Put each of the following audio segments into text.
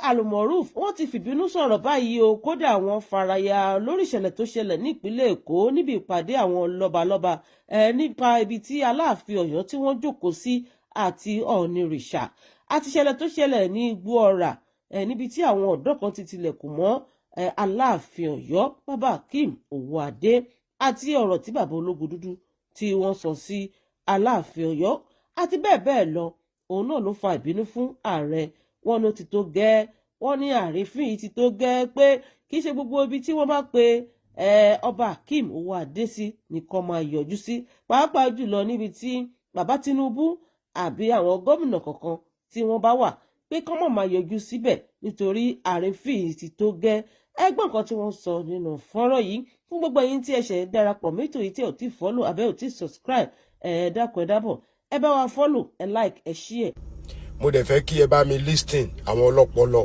Almaroof, wọ́n ti fìbínú sọ̀rọ̀ báyìí o. Kódà wọ́n faraya lórí ìṣẹ̀lẹ̀ tó ṣẹlẹ̀ nípínlẹ̀ Èkó níbi ìpàdé àwọn lọ́balọ́ba nípa ibi tí Aláàfin Ọ̀yọ́ tí wọ́n jókòó sí àti Ọ̀nìrìṣà, àti ìṣẹ̀lẹ̀ tó ṣẹlẹ̀ ní Igbóọrà níbi tí àwọn ọ̀dọ́ kan ti tilẹ̀kùn mọ́ Aláàfin Ọ̀yọ́, Bàbá Akeem Owóadé, àti ọ̀rọ̀ tí bàbá ológun dúdú tí wọ́n sọ sí Aláàfin Ọ̀yọ́, àti bẹ́ẹ̀ bẹ́ẹ̀ lọ. Òun náà ló fa ìbínú fún ààrẹ. Wọn ló ti tó gẹ́, wọ́n ní àrífín yìí ti tó gẹ́, pé kì í ṣe gbogbo ibi tí wọ́n bá pe ọba Akeem Owóadé sí nìkan máa yọjú sí, pàápàá jùlọ níbi tí bàbá Tinubu àbí àwọn gómìnà kọ̀ọ̀kan tí wọ́n bá wà, pé kán mọ̀ máa yọjú síbẹ̀ nítorí àrífín yìí ti tó gẹ́. Ẹ gbọ́ nǹkan tí wọ́n sọ nínú fọ́nrán yìí. Fún gbogbo ẹ̀yin tí ẹ ṣẹ̀ darapọ̀ mẹ́tò yìí, tí ẹ ò tí follow àbẹ́ ò tí subscribe, ẹ dákun, ẹ dábọ̀, ẹ bá wa follow, ẹ like, ẹ share. Mo dẹ̀ fẹ́ kí ẹ bá mi listen. Àwọn ọlọ́pọlọ,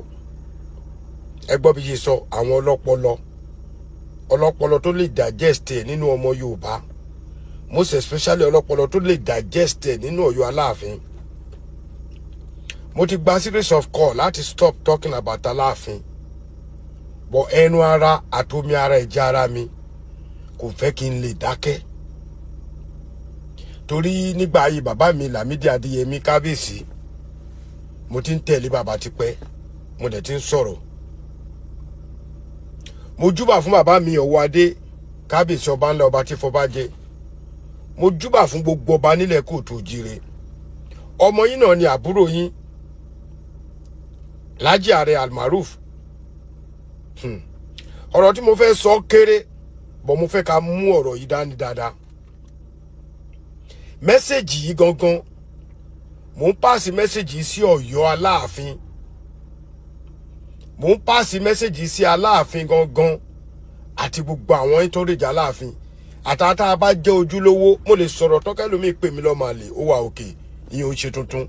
ẹ gbọ́ bí ṣe sọ, àwọn ọlọ́pọlọ, ọlọ́pọlọ tó lè digest ẹ̀ nínú ọmọ Yorùbá, most especially ọlọ́pọlọ tó lè digest ẹ̀ nínú Ọ̀yọ́ Aláàfin. Mo ti gba series of call láti stop talking about Aláàfin, but ẹnu ara àtomi ara, ẹ̀jẹ̀ ara mi kò fẹ́ kí n lè dákẹ́, torí nígbà ayé bàbá mi Lámídì Adéyẹmí, kábíyèsí, mo ti ń tẹ̀lé bàbá tipẹ́, mo dẹ̀ ti ń sọ̀rọ̀. Mo júbà fún bàbá mi Ọwọ́adé, kábíyèsí, ọba ńlá, ọba tí fọba jẹ. Mo júbà fún gbogbo ọba nílẹ̀ kóòtù òjìrè. Ọmọ yín náà ni, àbúrò yín, Lájí Ààrẹ Almaroof. Ọ̀rọ̀ tí mo fẹ́ sọ kéré, bọ̀ mo fẹ́ ká mú ọ̀rọ̀ yìí dání dáadáa. Message yìí gangan, mò ń pass message yìí sí Ọ̀yọ́ Aláàfin, mò ń pass message sí Aláàfin gangan àti gbogbo àwọn entourage Aláàfin àtàtà bá jẹ́ ojúlówó. Mo lè sọ̀rọ̀ tọ́kẹ́lómi pè mí lọ́mọ àlè, ó wà òkè, ìyẹn ò ṣe tuntun.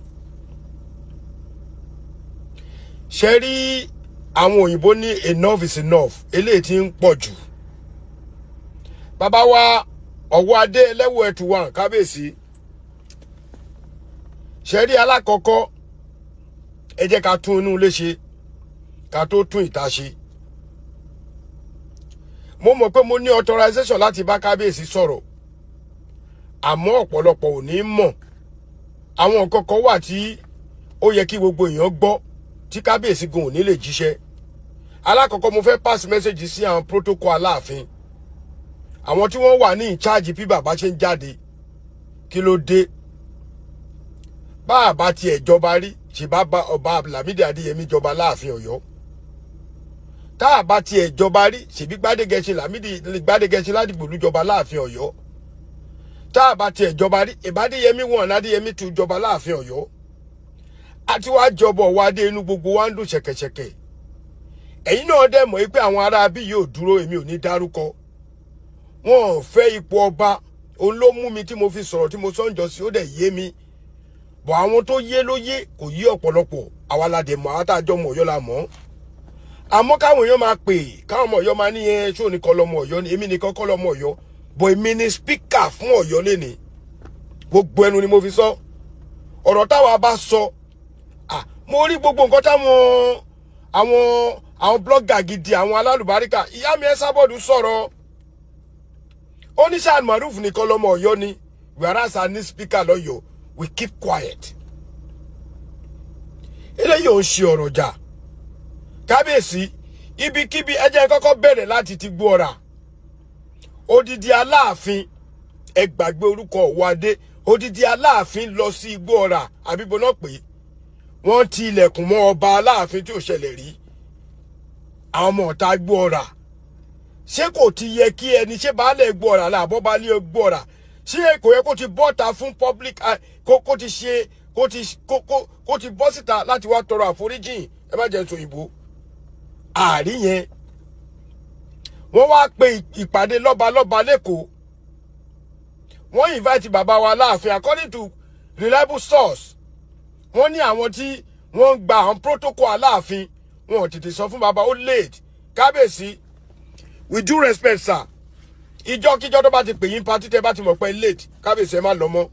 Ṣe rí, àwọn òyìnbó ní enough is enough. Eléyìí tí ń pọ̀ jù. Bàbá wa Ọ̀wọ́ Adé ẹlẹ́wọ̀ ẹ̀tù wa, kábíyèsí, ṣe rí, alákọ̀ọ́kọ́, ẹ jẹ́ ká tún inú ilé ṣe ká tó tún ìta ṣe. Mo mọ̀ pé mo ní authorization láti bá kábíyèsí sọ̀rọ̀, àmọ́ ọ̀pọ̀lọpọ̀ ò ní mọ̀. Àwọn nǹkan kan wà tí ó yẹ kí gbogbo èèyàn gbọ́ tí kábíyèsí gan ò ní lè jíṣẹ́. Alákọ̀ọ́kọ́, mo fẹ́ pass message sí àwọn protocol Aláàfin, àwọn tí wọ́n wà ní in charge bí bàbá ṣe ń jáde. Kí ló dé? Bá àbá tiẹ̀ jọba rí, ṣe bá ọba Lámídì Adéyẹmí jọba láàfin Ọ̀yọ́. Tá a bá tiẹ̀ jọba rí, ṣèbí Gbádégẹṣin, Lámídì Gbádégẹṣin Ládìgbòlú jọba láàfin Ọ̀yọ́. Tá a bá tiẹ̀ jọba rí, ìbádéyẹmí wọn, Adéyẹmí tún jọba láàfin Ọ̀yọ́. Àti wàá jọbọ̀ wá dé, inú gbogbo wa ń dùn ṣẹ̀kẹ̀ṣẹ̀kẹ̀. Ẹ̀yin náà dẹ̀ mọ̀ pé àwọn ará bí yóò dúró, èmi ò ní dárúkọ wọn, ò fẹ́ ipò ọba. Òun ló mú mi tí mo fi sọ̀rọ̀ tí mo sọ́njọ́ sí, ó dẹ̀ yé mi bọ̀. Àwọn tó yé ló yé, kò yé ọ̀pọ̀lọpọ̀. Àwa la dẹ̀ mọ̀, àwọn tá a jọ mọ̀ Ọ̀yọ́ la mọ̀. Àmọ́ káwọn èèyàn máa pè, káwọn ọmọ Ọ̀yọ́ máa ní ẹ ṣó nìkan lọmọ Ọ̀yọ́ ni. Èmi nìkan kọ́ lọmọ Ọ̀yọ́, bọ̀ èmi ni speaker fún Ọ̀yọ́ lénìí. Gbogbo ẹnu ni mo fi sọ ọ̀rọ̀ táwa bá sọ. Mo rí gbogbo nǹkan táwọn àwọn blogger gidi, àwọn alálùbáríkà, ìyá mi Esabod sọ̀rọ̀. Ó ní ṣáà Maruf nìkan lọmọ Ọ̀yọ́ ni, whereas a ní speaker lọ́yọ̀ọ́, we keep quiet. Eléyìí ò ń ṣe ọ̀rọ̀ jà. Kábíyèsí, ibikíbi, ẹ jẹ́ kọ́kọ́ bẹ̀rẹ̀ láti ti gbó ọ̀rà. Odidi Aláàfin, ẹ gbàgbé orúkọ Ọ̀wọ́adé, odidi Aláàfin lọ sí Igbó Ọ̀rà, àbíbo náà pé wọ́n ti ilẹ̀kùn mọ́ ọba Aláàfin tí ò ṣẹlẹ̀ rí. Àwọn ọmọ ọ̀tá Igbó Ọ̀rà, ṣé kò ti yẹ kí ẹni ṣé baálé Igbó Ọ̀rà làbọ́ baálé Igbó Ọ̀rà, ṣé kò yẹ kó ti bọ́ta fún public, kó ti ṣe kó ti kó ti bọ́ síta láti wá tọrọ àforíjìn? Ẹ má jẹ́ sọ òyìnbó àárí yẹn. Wọ́n wá pe ìpàdé lọ́balọ́ba lẹ́kọ̀ọ́, wọ́n invite bàbá wa láàfin. According to reliable source, wọ́n ní àwọn tí wọ́n ń gba àwọn protocol Aláàfin, wọn ò tètè sọ fún bàbá, ó late. Kábíyèsí, with due respect, sir, ìjọ́kíjọ́ tó bá ti pè yín party, tẹ́ bá ti mọ̀ pé late, kábíyèsí, ẹ má lọ mọ́.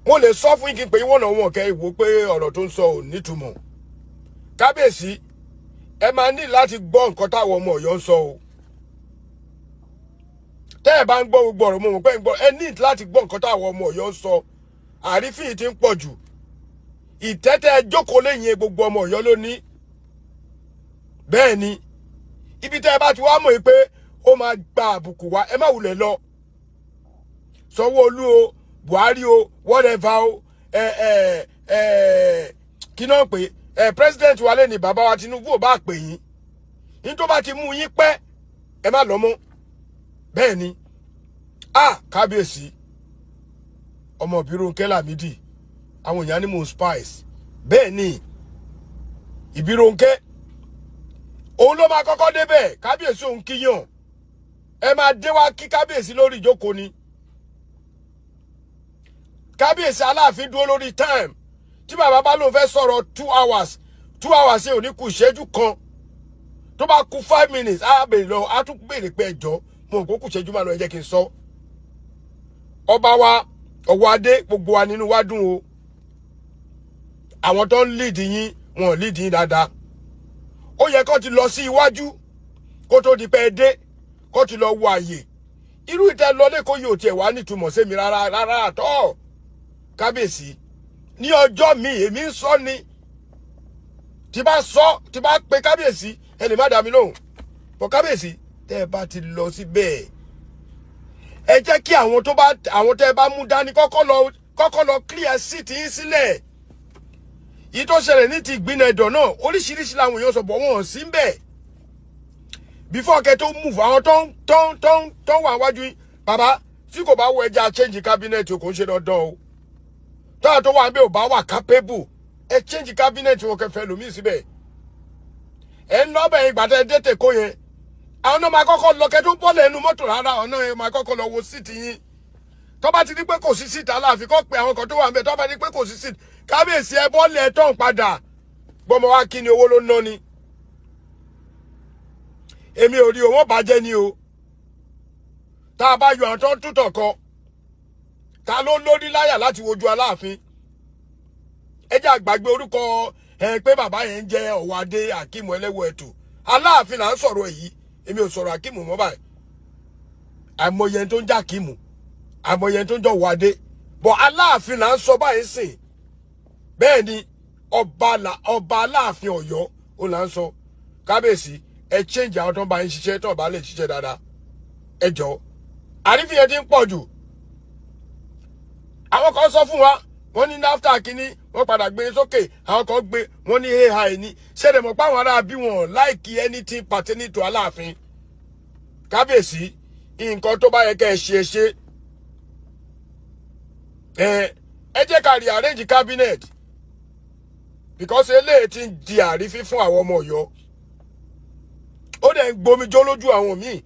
Mo lè sọ fún yín kí n pè yín wọ̀nà wọn kẹ́ ìwò pé ọ̀rọ̀ tó ń sọ ò nítumọ̀. Kábíyèsí, ẹ máa ní láti gbọ́ nǹkan táwọn ọmọ Ọ̀yọ́ ń sọ o. Tẹ́ ẹ bá ń gbọ́ gbogbo ọ̀rọ̀, mo mọ̀ pé ń gbọ́. Ẹ ní láti gbọ́ nǹkan táwọn ọmọ Ọ̀yọ́ ń sọ. Àrífín yìí ti ń pọ̀ jù. Ìtẹ́tẹ́ jókòó lẹ́yìn, gbogbo ọmọ Ọ̀yọ́ ló ní. Bẹ́ẹ̀ ni, ibi tẹ́ ẹ bá ti wá mọ̀ yìí pé ó máa gba àbùkù wá, ẹ má wulẹ̀ lọ. Sanwó-Olú o, Buhari o, whatever o, ẹ ẹ ẹ kí náà pé ẹ president wa lè ní bàbá wa Tinubu ò bá pè yín ní, tó bá ti mú yín pẹ́, ẹ má lọ mọ́. Bẹ́ẹ̀ ni. A kábíyèsí, ọmọ Ìbírónkẹ́ Lámìdí, àwọn èèyàn ní mò ń spice. Bẹ́ẹ̀ ni, Ìbírónkẹ́ òun ló máa kọ́kọ́ débẹ̀. Kábíyèsí òun kíyàn, ẹ máa dé wá kí kábíyèsí lórí ìjókòó ni. Kábíyèsí Aláàfin dúró lórí time. Tí bàbá bá lóun fẹ́ sọ̀rọ̀ 2 hours, 2 hours yẹn ò ní kù ìṣẹ́jú kan. Tó bá kù 5 minutes, á béèrè lọ, á tún béèrè pé, ẹjọ́, mo rò pé kù ìṣẹ́jú máa lọ, ẹ jẹ́ kí n sọ. Ọba wa ọwọ́ adé, gbogbo wa nínú wa dùn o. Àwọn tó ń lead yín, wọn ò lead yín dáadáa. Ó yẹ kó ti lọ sí iwájú kó tó di pé ẹ dé, kó ti lọ wo àyè. Irú ìtẹ́ lọ lẹ́kọ̀ọ́ yìí ò tiẹ̀ wá nítumọ̀ sí mi rárá rárá àtọ́. Kábíyèsí, ní ọjọ́ mi, èmi ń sọ ni, tí bá sọ, tí bá pe kábíyèsí, ẹ lè má dá mi lóhùn bọ́. Kábíyèsí, tẹ́ ẹ bá ti lọ síbẹ̀, ẹ jẹ́ kí àwọn tó bá, àwọn tẹ́ ẹ bá mú dání kọ́kọ́ lọ clear seat yín sílẹ̀. Yìí tó ṣẹlẹ̀ ní ti ìgbìnà ẹ̀dọ̀ náà, oríṣiríṣi làwọn èèyàn sọ bọ̀, wọ́n sí ń bẹ̀. Before kẹ́ tó move, àwọn tó ń wà wájú yín, bàbá, tí kò bá wọ ẹja, change cabinet o. Kò ń ṣe dandan o. Táwọn tó wà ń bẹ̀ ò bá wà capable, ẹ change cabinet wọn, kẹfẹ́ lòmíì síbẹ̀. Ẹ ń lọ bẹ̀yìn ìgbà tẹ́ ẹ dé tèkó yẹn, àwọn náà máa kọ́kọ́ lọ kẹ́ tó bọ́ọ̀lù ẹnu mọ́tò rárá. Àwọn náà máa kọ́kọ́ lọ wo seat yín. Tó bá ti di pé kò sí seat, Aláàfin kọ́ pé àwọn kan tó wà ń bẹ̀. Tó bá ti di pé kò sí seat, kábíyèsí, ẹ bọ́ọ̀lù, ẹ tán padà. Gbọ́mọ wa kí ni owó ló ná ni? Èmi ò rí o, wọ́n bàjẹ́ ni o. Tá a bá yọ àwọn tó ń tútọ̀ kọ, ta ló lórí láyà láti wojú Aláàfin? Ẹ jẹ́ àgbàgbé orúkọ ẹ pé bàbá yẹn ń jẹ́ Ọ̀wádé Akíìmù Ẹlẹ́wọ̀ Ẹ̀tù. Aláàfin là ń sọ̀rọ̀ èyí. Èmi ò sọ̀rọ̀ Akíìmù mọ́ báyìí. Àìmọye ẹni tó ń jẹ́ Akíìmù, àìmọye ẹni tó ń jẹ́ Ọ̀wádé bọ̀, Aláàfin là ń sọ báyìí sìn. Bẹ́ẹ̀ ni, ọba Aláàfin Ọ̀yọ́ ó là ń sọ. Kábíyèsí, ẹ change àwọn tó ń bá yín ṣiṣẹ́, tó ń bá lè ṣiṣẹ́ dáadáa. Ẹ jọ, àrífín yẹn ti ń pọ̀ jù. Àwọn kan sọ fún wa, wọ́n ní NAFTA kínní, wọ́n padà gbé sókè. Àwọn kan gbé, wọ́n ní AI ní ṣẹlẹ̀ mọ̀ pé àwọn ará bí wọn like anything pertaining to Aláàfin. Kábíyèsí, nǹkan tó bá yẹ kẹ́ ẹ ṣe, ẹ ṣe. Ẹ jẹ́ ká rearrange cabinet, because eléyìí ti ń di àrífín fún àwọn ọmọ Ọ̀yọ́. Ó dẹ̀ ń gbomijó lójú àwọn míì.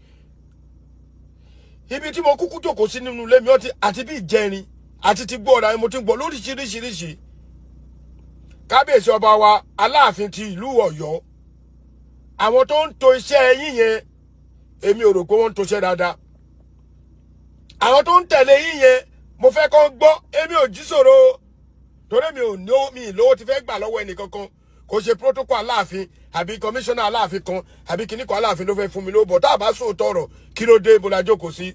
Ibi tí mo kúkú jókòó sí nínú ilé mi ọtí àti bí ìjẹrin àti ti gbọ́ ọ̀rọ̀, mo ti ń gbọ́ lóríṣiríṣiríṣi. Kábíyèsí, ọba wa Aláàfin ti ìlú Ọ̀yọ́, àwọn tó ń to iṣẹ́ yín yẹn, èmi ò rò pé wọ́n ń toṣẹ́ dáadáa. Àwọn tó ń tẹ̀lé yín yẹn, mo fẹ́ kọ́ gbọ́, èmi ò jí sọ̀rọ̀ o, torí mi ò ní mi lówó ti fẹ́ gbà lọ́wọ́ ẹnì kankan. Kò ṣe protocol Aláàfin àbí commissioner Aláàfin kan àbí kíní kan Aláàfin ló fẹ́ fún mi lówó bọ̀. Tá a bá sóòótọ́ ọ̀rọ̀, kí ló dé bó la jókòó sí?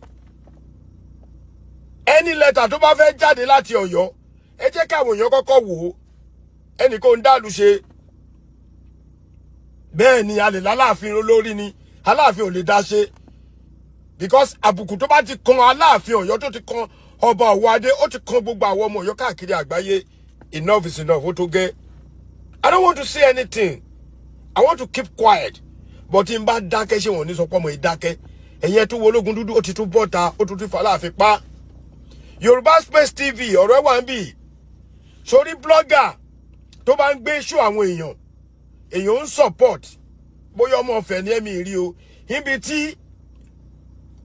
Ẹni lẹ́tà tó bá fẹ́ jáde láti Ọ̀yọ́, ẹ jẹ́ káwọn èèyàn kọ́kọ́ wò ó. Ẹnì kò ń dàlú ṣe. Bẹ́ẹ̀ ni, a lè lálàáfin olórí ni, Aláàfin ò lè dá ṣe, because àbùkù tó bá ti kan Aláàfin Ọ̀yọ́, tó ti kan ọba Ọ̀wọ́adé, ó ti kan gbogbo àwọn ọmọ Ọ̀yọ́ káàkiri àgbáyé. Enough is enough. Ó tó gẹ́. I don't want to say anything. I want to keep quiet, but tí n bá dákẹ́, ṣé wọ́n ní sọ pé ọmọ yìí dákẹ́? Ẹ̀yin ẹ̀ tún wo ológun dúdú, ó ti tún bọ́ta, ó tún ti fà láàfin pa. Yorùbá Space TV, ọ̀rọ̀ ẹ̀ wà ń bì sórí. Blogger tó bá ń gbé ṣó àwọn èèyàn, èèyàn ń support, bóyá ọmọ ọ̀fẹ́ ní ẹ̀mí rí o. Níbi tí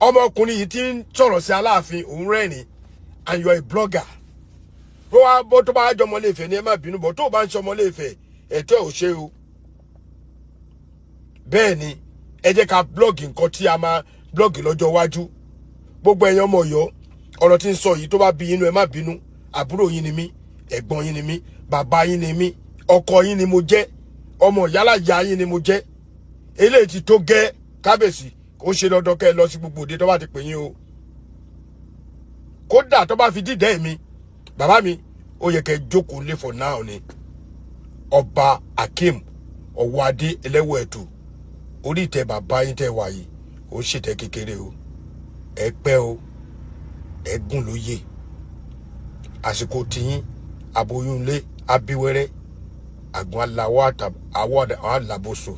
ọmọkùnrin yìí ti ń sọ̀rọ̀ sí Aláàfin, òun rẹ́rìn, and you are a blogger. Bó wá bó tó bá jọmọ lè fẹ́ ní, ẹ má bínú bọ̀, tó o bá ń ṣọmọ lè fẹ́, ẹ̀tọ́ ẹ̀ ò ṣe o. Bẹ́ẹ̀ ni, ẹ jẹ́ ká blog nǹkan tí a máa blog lọ́jọ́ iwájú. Gbogbo ẹ̀yin ọmọ Ọ̀yọ́, ọ̀rọ̀ tí ń sọ yìí, tó bá bí inú, ẹ má bínú. Àbúrò yín ni mí, ẹ̀gbọ́n yín ni mí, bàbá yín ni mí, ọkọ yín ni mo jẹ́. Ọmọ yálà ya yín ni mo jẹ́. Eléyìí ti tó gẹ́. Kábíyèsí, kò ṣe dandan kẹ́ ẹ lọ sí gbogbo òde tó bá ti pè yín o. Kódà tó bá fi dídẹ́ mi, bàbá mi, ó yẹ kẹ́ ẹ jókòó lé for now ni. Ọba Akeem Ọwọ́adé Ẹlẹ́wọ̀ Ẹ̀tù, orí ìtẹ́ bàbá yín tẹ́ wà yìí, ó ṣètẹ́ kékeré o. Ẹ pẹ́ o, ẹ gùn lóye. Àsìkò tiyín, aboyúnlé abiwẹ́rẹ́, àgùn aláwọ̀ àwọ̀ alábòsò.